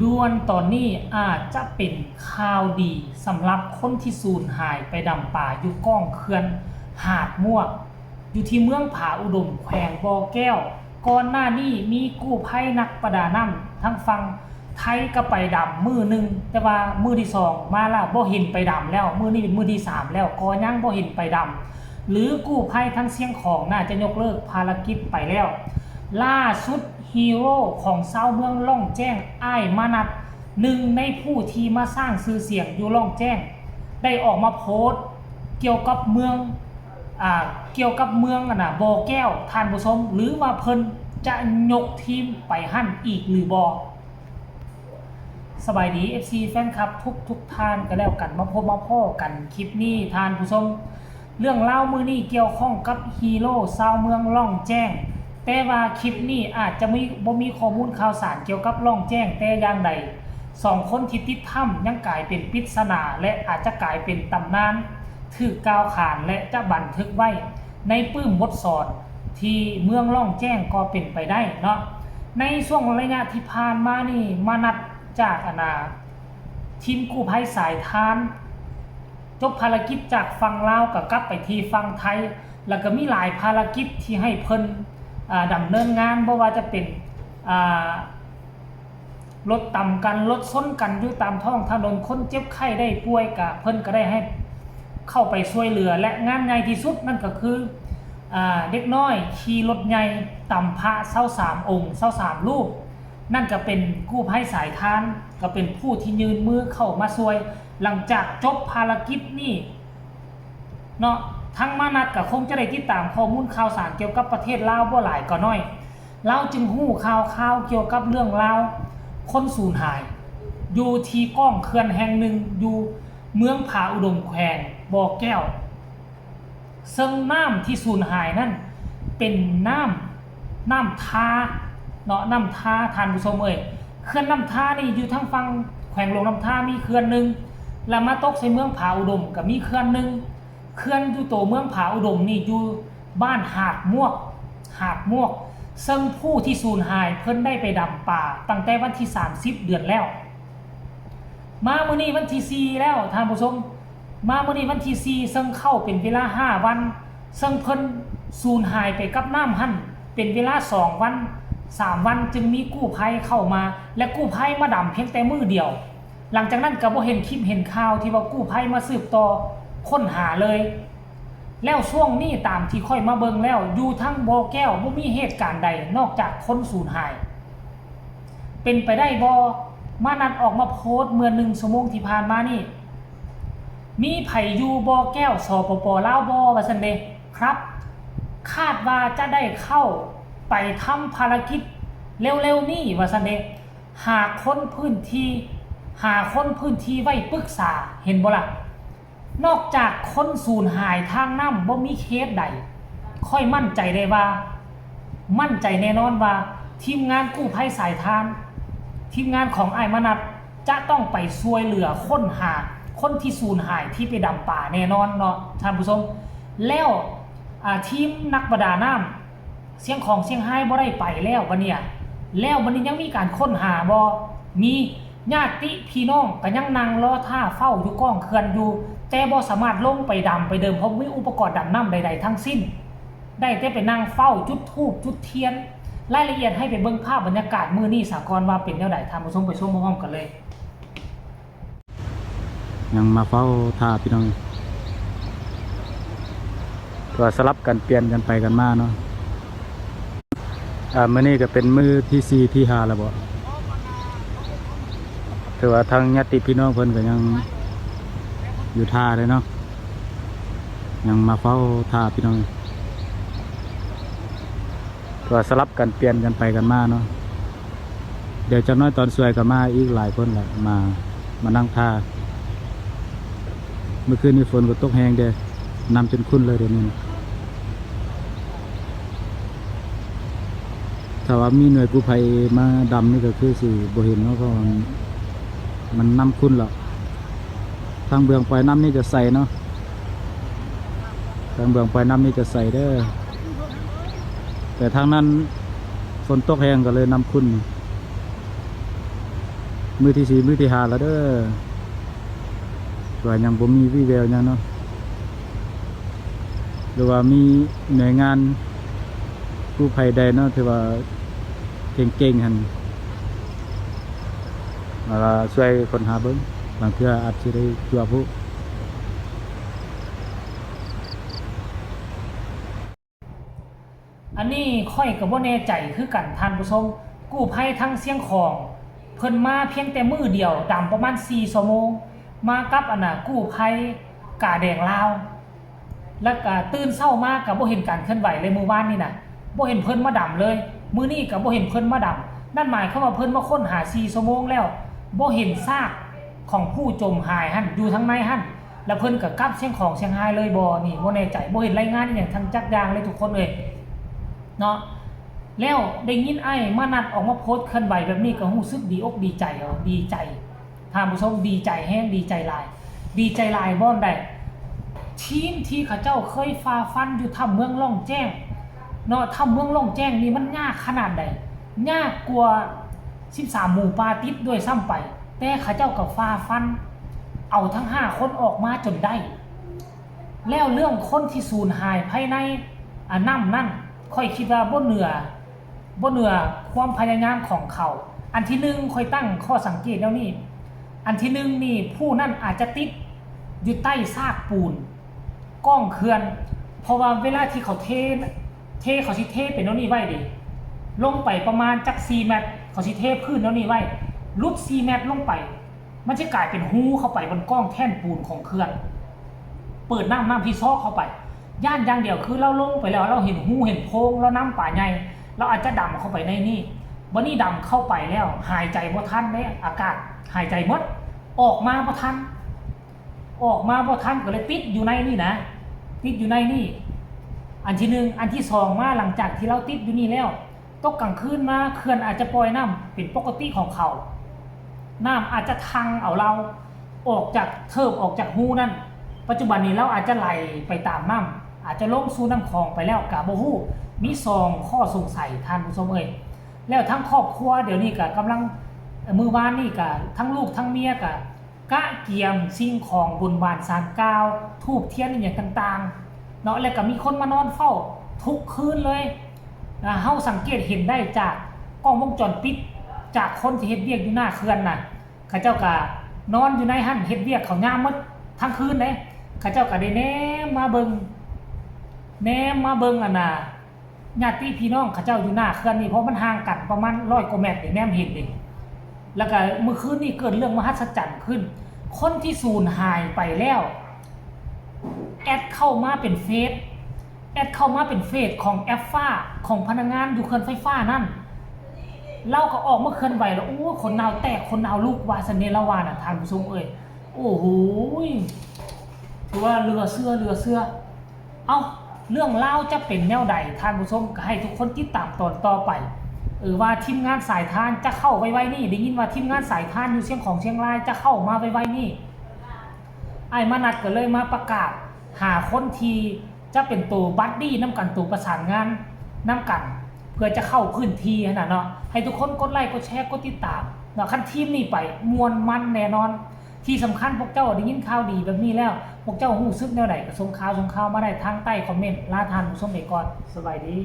ດ່ວນຕອນນີ້ອາດຈະເປັນຂ່າວດີສຳລັບຄົນທີ່ສູນຫາຍໄປດຳປາຢູ່ກ້ອງເຂື່ອນຫາດໝວກ ຢູ່ທີ່ເມືອງຜາອຸດົມ ແຂວງບໍ່ແກ້ວ. ກ່ອນໜ້ານີ້ມີກູ້ໄພນັກປະດານ້ຳທາງຝັ່ງໄທກໍໄປດຳມື້ໜຶ່ງ, ແຕ່ວ່າມື້ທີສອງມາແລ້ວບໍ່ເຫັນໄປດຳແລ້ວ, ມື້ນີ້ເປັນມື້ທີສາມແລ້ວ ກໍຍັງບໍ່ເຫັນໄປດຳ ຫຼືກູ້ໄພທາງຊຽງຂອງໜ້າຈະຍົກເລີກພາລະກິດໄປແລ້ວ. ລ່າສຸດ ຮີໂຣຂອງຊາວເມືອງລ່ອງແຈ້ງ ອ້າຍມານັດ ໜຶ່ງໃນຜູ້ທີ່ມາສ້າງຊື່ສຽງຢູ່ລ່ອງແຈ້ງ ໄດ້ອອກມາໂພສກ່ຽວກັບເມືອງ ອ່າ ກ່ຽວກັບເມືອງ ອັນນ່າ ບໍ່ແກ້ວ ທ່ານຜູ້ຊົມ ຫຼືວ່າເພິ່ນຈະຍົກທີມໄປຫັ້ນອີກຫຼືບໍ່? ສະບາຍດີ ເອັຟຊີ ແຟນຄລັບທຸກໆທ່ານກໍແລ້ວກັນ, ມາພົບມາພໍ້ກັນຄລິບນີ້ທ່ານຜູ້ຊົມ. ເລື່ອງລາວມື້ນີ້ກ່ຽວຂ້ອງກັບຮີໂຣຊາວເມືອງລ່ອງແຈ້ງ, ແຕ່ວ່າຄລິບນີ້ອາດຈະມີ ບໍ່ມີຂໍ້ມູນຂ່າວສານກ່ຽວກັບລ່ອງແຈ້ງແຕ່ຢ່າງໃດ. ສອງຄົນທີ່ຕິດຖ້ຳຍັງກາຍເປັນປິດສະໜາ ແລະ ອາດຈະກາຍເປັນຕຳນານ, ຖືກກ່າວຂານ ແລະ ຈະບັນທຶກໄວ້ໃນປຶ້ມບົດສອນທີ່ເມືອງລ່ອງແຈ້ງກໍເປັນໄປໄດ້ເນາະ. ໃນຊ່ວງໄລຍະທີ່ຜ່ານມານີ້ ມານັດຈາກ ອັນນ່າ ທີມກູ້ໄພສາຍທານ ຈົບພາລະກິດຈາກຝັ່ງລາວກໍກັບໄປທີ່ຝັ່ງໄທ, ແລ້ວກໍມີຫຼາຍພາລະກິດທີ່ໃຫ້ເພິ່ນ ອ່າ ດຳເນີນງານ, ບໍ່ວ່າຈະເປັນ ອ່າ ລົດຕຳກັນ, ລົດຊົນກັນຢູ່ຕາມທ້ອງຖະໜົນ, ຄົນເຈັບໄຂ້ໄດ້ປ່ວຍ ກະເພິ່ນກໍໄດ້ໃຫ້ເຂົ້າໄປຊ່ວຍເຫຼືອ ແລະ ງານໃຫຍ່ທີ່ສຸດນັ້ນກໍຄື ອ່າ ເດັກນ້ອຍຂີ່ລົດໃຫຍ່ຕຳພະຊາວສາມອົງ ຊາວສາມຮູບ. ນັ້ນກໍເປັນກູ້ໄພສາຍທານ ກໍເປັນຜູ້ທີ່ຍື່ນມືເຂົ້າມາຊ່ວຍ ຫຼັງຈາກຈົບພາລະກິດນີ້ເນາະ. ທາງມານັດກໍຄົງຈະໄດ້ຕິດຕາມຂໍ້ມູນຂ່າວສານກ່ຽວກັບປະເທດລາວບໍ່ຫຼາຍກໍໜ້ອຍ, ລາວຈຶ່ງຮູ້ຂ່າວຄາວກ່ຽວກັບເລື່ອງລາວຄົນສູນຫາຍ ຢູ່ທີ່ກ້ອງເຂື່ອນແຫ່ງໜຶ່ງ ຢູ່ເມືອງຜາອຸດົມ ແຂວງບໍ່ແກ້ວ. ເຊິ່ງນ້ຳທີ່ສູນຫາຍນັ້ນເປັນນ້ຳ ນ້ຳທາເນາະ, ນ້ຳທາ ທ່ານຜູ້ຊົມເອີຍ. ເຂື່ອນນ້ຳທານີ້ຢູ່ທາງຝັ່ງແຂວງຫຼວງນ້ຳທາມີເຂື່ອນໜຶ່ງ, ແລ້ວມາຕົກໃສ່ເມືອງຜາອຸດົມກໍມີເຂື່ອນໜຶ່ງ. ເຂື່ອນຢູ່ໂຕເມືອງຜາອຸດົມນີ້ຢູ່ບ້ານຫາດໝວກ ຫາດໝວກ, ເຊິ່ງຜູ້ທີ່ສູນຫາຍເພິ່ນໄດ້ໄປດຳປາຕັ້ງແຕ່ວັນທີສາມສິບເດືອນແລ້ວ. ມາມື້ນີ້ວັນທີສີ່ແລ້ວທ່ານຜູ້ຊົມ, ມາມື້ນີ້ວັນທີສີ່ ເຊິ່ງເຂົ້າເປັນເວລາຫ້າວັນ, ເຊິ່ງເພິ່ນສູນຫາຍໄປກັບນ້ຳຫັ້ນເປັນເວລາສອງວັນ ສາມວັນ ຈຶ່ງມີກູ້ໄພເຂົ້າມາ ແລະ ກູ້ໄພມາດຳພຽງແຕ່ມື້ດຽວ. ຫຼັງຈາກນັ້ນກໍບໍ່ເຫັນຄລິບເຫັນຂ່າວທີ່ວ່າກູ້ໄພມາສືບຕໍ່ຄົ້ນຫາເລີຍ. ແລ້ວຊ່ວງນີ້ຕາມທີ່ຂ້ອຍມາເບິ່ງແລ້ວ ຢູ່ທາງບໍ່ແກ້ວບໍ່ມີເຫດການໃດນອກຈາກຄົນສູນຫາຍ. ເປັນໄປໄດ້ບໍ່? ມານັດອອກມາໂພສເມື່ອໜຶ່ງຊົ່ວໂມງທີ່ຜ່ານມານີ້ ມີໃຜຢູ່ບໍ່ແກ້ວ ສປປ ລາວບໍ່? ວ່າຊັ້ນເດ. ຄັບ ຄາດວ່າຈະໄດ້ເຂົ້າໄປທຳພາລະກິດເລັວໆນີ້ ວ່າຊັ້ນເດ. ຫາຄົນພື້ນທີ່ ຫາຄົນພື້ນທີ່ໄວ້ປຶກສາ ເຫັນບໍ່ລະ? ນອກຈາກຄົນສູນຫາຍທາງນ້ຳບໍ່ມີເຄສໃດ, ຂ້ອຍໝັ້ນໃຈໄດ້ວ່າ ໝັ້ນໃຈແນ່ນອນວ່າທີມງານກູ້ໄພສາຍທານ ທີມງານຂອງອ້າຍມະນັດ ຈະຕ້ອງໄປຊ່ວຍເຫຼືອຄົ້ນຫາຄົນທີ່ສູນຫາຍທີ່ໄປດຳປາແນ່ນອນເນາະທ່ານຜູ້ຊົມ. ແລ້ວ ອາ ທີມນັກປະດານ້ຳ ຊຽງຂອງຊຽງຮາຍບໍ່ໄດ້ໄປແລ້ວບັດນີ້ ແລ້ວບັດນີ້ຍັງມີການຄົ້ນຫາບໍ່? ມີ. ຍາດຕິພີ່ນ້ອງກໍຍັງນັ່ງລໍຖ້າເຝົ້າຢູ່ກ້ອງເຂື່ອນຢູ່, ແຕ່ບໍ່ສາມາດລົງໄປດຳໄປເດີ່ມ ເພາະບໍ່ມີອຸປະກອນດຳນ້ຳໃດໆທັງສິ້ນ, ໄດ້ແຕ່ໄປນັ່ງເຝົ້າ ຈຸດທູບ ຈຸດທຽນ. ລາຍລະອຽດໃຫ້ໄປເບິ່ງພາບບັນຍາກາດມື້ນີ້ສາກ່ອນວ່າເປັນແນວໃດ, ທ່ານຜູ້ຊົມໄປຊົມພ້ອມໆກັນເລີຍ. ຍັງມາເຝົ້າຖ້າພີ່ນ້ອງ, ກໍສະຫຼັບກັນປ່ຽນກັນໄປກັນມາເນາະ. ອ່າ ມື້ນີ້ກໍເປັນມື້ທີສີ່ທີຫ້າແລ້ວບໍ? ຖືວ່າທາງຍາດຕິພີ່ນ້ອງເພິ່ນກໍຍັງຢູ່ຖ້າເດ້ເນາະ, ຍັງມາເຝົ້າຖ້າພີ່ນ້ອງ. ກໍສະຫຼັບກັນປ່ຽນກັນໄປກັນມາເນາະ. ດຽວຈັກໜ້ອຍຕອນສວຍກໍມາອີກຫຼາຍຄົນລະ, ມາ ມານັ່ງຖ້າ. ເມື່ອຄືນນີ້ຝົນກໍຕົກແຮງເດ້, ນ້ຳຈົນຂຸ້ນເລີຍດຽວນີ້. ຖ້າວ່າມີໜ່ວຍກູ້ໄພມາດຳນີ້ກໍຄືຊິບໍ່ເຫັນເນາະ, ເພາະວ່າມັນ ມັນນ້ຳຂຸ້ນແລ້ວ. ທາງເບື້ອງປາຍນ້ຳນີ້ຈະໃສເນາະ, ທາງເບື້ອງປາຍນ້ຳນີ້ຈະໃສເດີ້, ແຕ່ທາງນັ້ນຝົນຕົກແຮງກໍເລີຍນ້ຳຂຸ້ນ. ມື້ທີສີ່ ມື້ທີຫ້າແລ້ວເດີ ແຕ່ວ່າຍັງບໍ່ມີວີ່ແວວຫຍັງເນາະ ຫຼືວ່າມີໜ່ວຍງານກູ້ໄພໃດເນາະ ທີ່ວ່າເກັ່ງໆຫັ້ນ ມາຊ່ວຍຄົ້ນຫາເບິ່ງ ບາງເທື່ອອາດຊິໄດ້ຕົວະຜູ້. ອັນນີ້ຂ້ອຍກໍບໍ່ແນ່ໃຈຄືກັນທ່ານຜູ້ຊົມ, ກູ້ໄພທາງຊຽງຂອງ ເພິ່ນມາພຽງແຕ່ມື້ດຽວ ດຳປະມານສີ່ຊົ່ວໂມງ ມາກັບອັນນ່າ ກູ້ໄພກາແດງລາວ ແລ້ວກະຕື່ນເຊົ້າມາກະບໍ່ເຫັນການເຄື່ອນໄຫວເລີຍ ມື້ວານນີ້ນະ ບໍ່ເຫັນເພິ່ນມາດຳເລີຍ, ມື້ນີ້ກະບໍ່ເຫັນເພິ່ນມາດຳ. ນັ້ນໝາຍຄວາມວ່າເພິ່ນມາຄົ້ນຫາສີ່ຊົ່ວໂມງແລ້ວ ບໍ່ເຫັນຊາກຂອງຜູ້ຈົມຫາຍຫັ້ນ ຢູ່ທາງໃນຫັ້ນ ແລ້ວເພິ່ນກໍກັບຊຽງຂອງຊຽງຮາຍເລີຍບໍ່ ນີ້ບໍ່ແນ່ໃຈ, ບໍ່ເຫັນລາຍງານອີ່ຫຍັງທັງຈັກຢ່າງເລີຍທຸກຄົນເອີຍເນາະ. ແລ້ວໄດ້ຍິນອ້າຍມານັດອອກມາໂພສເຄື່ອນໄຫວແບບນີ້ ກໍຮູ້ສຶກດີອົກດີໃຈ ເອີ ດີໃຈ ທ່ານຜູ້ຊົມ ດີໃຈແຮງ ດີໃຈຫຼາຍ ດີໃຈຫຼາຍບ່ອນໃດ ທີມທີ່ເຂົາເຈົ້າເຄີຍຝ່າຟັນຢູ່ຖ້ຳເມືອງລ່ອງແຈ້ງເນາະ, ຖ້ຳເມືອງລ່ອງແຈ້ງນີ້ມັນຍາກຂະໜາດໃດ ຍາກກວ່າສິບສາມໝູປ່າຕິດດ້ວຍຊ້ຳໄປ ແຕ່ເຂົາເຈົ້າກໍຝ່າຟັນ ເອົາທັງຫ້າຄົນອອກມາຈົນໄດ້. ແລ້ວເລື່ອງຄົນທີ່ສູນຫາຍພາຍໃນ ອາ ນ້ຳນັ້ນ ຂ້ອຍຄິດວ່າບໍ່ເໜືອ ບໍ່ເໜືອຄວາມພະຍາຍາມຂອງເຂົາ. ອັນທີໜຶ່ງ ຂ້ອຍຕັ້ງຂໍ້ສັງເກດແນວນີ້, ອັນທີໜຶ່ງນີ້ ຜູ້ນັ້ນອາດຈະຕິດຢູ່ໃຕ້ຊາກປູນກ້ອງເຂື່ອນ ເພາະວ່າເວລາທີ່ເຂົາເທ ເທ ເຂົາຊິເທເປັນແນວນີ້ໄວ້ເດ ລົງໄປປະມານຈັກສີ່ແມັດ ເຂົາຊິເທພື້ນແນວນີ້ໄວ້ ຫຼຸດສີ່ແມັດລົງໄປ ມັນຊິກາຍເປັນຮູເຂົ້າໄປບົນກ້ອງແທ່ນປູນຂອງເຂື່ອນ ເປີດນ້ຳ ນ້ຳຊິຊອກເຂົ້າໄປ. ຢ້ານຢ່າງດຽວຄືລາວລົງໄປແລ້ວ ລາວເຫັນຮູເຫັນໂພງ ລາວນຳປາໃຫຍ່ ລາວອາດຈະດຳເຂົ້າໄປໃນນີ້. ບັດນີ້ດຳເຂົ້າໄປແລ້ວ ຫາຍໃຈບໍ່ທັນເດ້ ອາກາດຫາຍໃຈໝົດ ອອກມາບໍ່ທັນ ອອກມາບໍ່ທັນ ກໍເລີຍຕິດຢູ່ໃນນີ້ນະ ຕິດຢູ່ໃນນີ້ ອັນທີໜຶ່ງ. ອັນທີສອງມາ ຫຼັງຈາກທີ່ລາວຕິດຢູ່ນີ້ແລ້ວ ຕົກກາງຄືນມາ ເຂື່ອນອາດຈະປ່ອຍນ້ຳເປັນປົກກະຕິຂອງເຂົາ, ນ້ຳອາດຈະທັ່ງເອົາລາວອອກຈາກ ເທີບອອກຈາກຮູນັ້ນ. ປັດຈຸບັນນີ້ລາວອາດຈະໄຫຼໄປຕາມນ້ຳ ອາດຈະລົງສູ່ນ້ຳຂອງໄປແລ້ວກະບໍ່ຮູ້. ມີສອງຂໍ້ສົງໄສທ່ານຜູ້ຊົມເອີຍ. ແລ້ວທາງຄອບຄົວດຽວນີ້ກະກຳລັງ ມື້ວານນີ້ກະທັງລູກທັງເມຍກະ ກະກຽມສິ່ງຂອງບຸນບານສານກ່າວ ທູບທຽນອີ່ຫຍັງຕ່າງໆເນາະ ແລ້ວກໍມີຄົນມານອນເຝົ້າທຸກຄືນເລີຍນະ. ເຮົາສັງເກດເຫັນໄດ້ຈາກກ້ອງວົງຈອນປິດ ຈາກຄົນທີ່ເຮັດວຽກຢູ່ໜ້າເຂື່ອນນະ ເຂົາເຈົ້າກໍນອນຢູ່ໃນຫັ້ນ ເຮັດວຽກເຂົາຍາມໝົດທັງຄືນເດ້. ເຂົາເຈົ້າກໍໄດ້ແນມມາເບິ່ງ ແນມມາເບິ່ງ ອັນນ່າ ຍາດຕິພີ່ນ້ອງເຂົາເຈົ້າຢູ່ໜ້າເຂື່ອນນີ້ ເພາະມັນຫ່າງກັນປະມານຮ້ອຍກວ່າແມັດເດ້ ແນມເຫັນເດ້. ແລ້ວກະມື້ຄືນນີ້ເກີດເລື່ອງມະຫັດສະຈັນຂຶ້ນ ຄົນທີ່ສູນຫາຍໄປແລ້ວ ແອັດເຂົ້າມາເປັນເຟສ ແອັດເຂົ້າມາເປັນເຟສຂອງແອັບຟ້າ ຂອງພະນັກງານຢູ່ເຂື່ອນໄຟຟ້ານັ້ນ ລາວກໍອອກມາເຄື່ອນໄຫວແລ້ວ. ໂອ້ຍ ຂົນໜາວແຕກ ຂົນໜາວລຸກ ວ່າຊັ້ນເດ ລາວວ່ານະ ທ່ານຜູ້ຊົມເອີຍ. ໂອ້ໂຫຍ ຖືວ່າເຫຼືອເຊື່ອ ເຫຼືອເຊື່ອ. ເອົ້າ ເລື່ອງລາວຈະເປັນແນວໃດ ທ່ານຜູ້ຊົມ ກໍໃຫ້ທຸກຄົນຕິດຕາມຕອນຕໍ່ໄປ ເອີ ວ່າທີມງານສາຍທານຈະເຂົ້າໄວໆນີ້. ໄດ້ຍິນວ່າທີມງານສາຍທານຢູ່ຊຽງຂອງຊຽງລາຍຈະເຂົ້າມາໄວໆນີ້. ອ້າຍມານັດກໍເລີຍມາປະກາດຫາຄົນທີ່ຈະເປັນໂຕບັດດີ້ນຳກັນ ໂຕປະສານງານນຳກັນ ເພື່ອຈະເຂົ້າພື້ນທີ່ຫັ້ນນະເນາະ. ໃຫ້ທຸກຄົນກົດໄລ ກົດແຊ ກົດຕິດຕາມເນາະ. ຄັນທີມນີ້ໄປ ມ່ວນມັນແນ່ນອນ. ທີ່ສຳຄັນ ພວກເຈົ້າໄດ້ຍິນຂ່າວດີແບບນີ້ແລ້ວ ພວກເຈົ້າຮູ້ສຶກແນວໃດ ກໍສົ່ງຂ່າວ ສົ່ງຂ່າວມາໄດ້ທາງໃຕ້ຄອມເມັນ. ລາທ່ານຜູ້ຊົມໄປກ່ອນ. ສະບາຍດີ.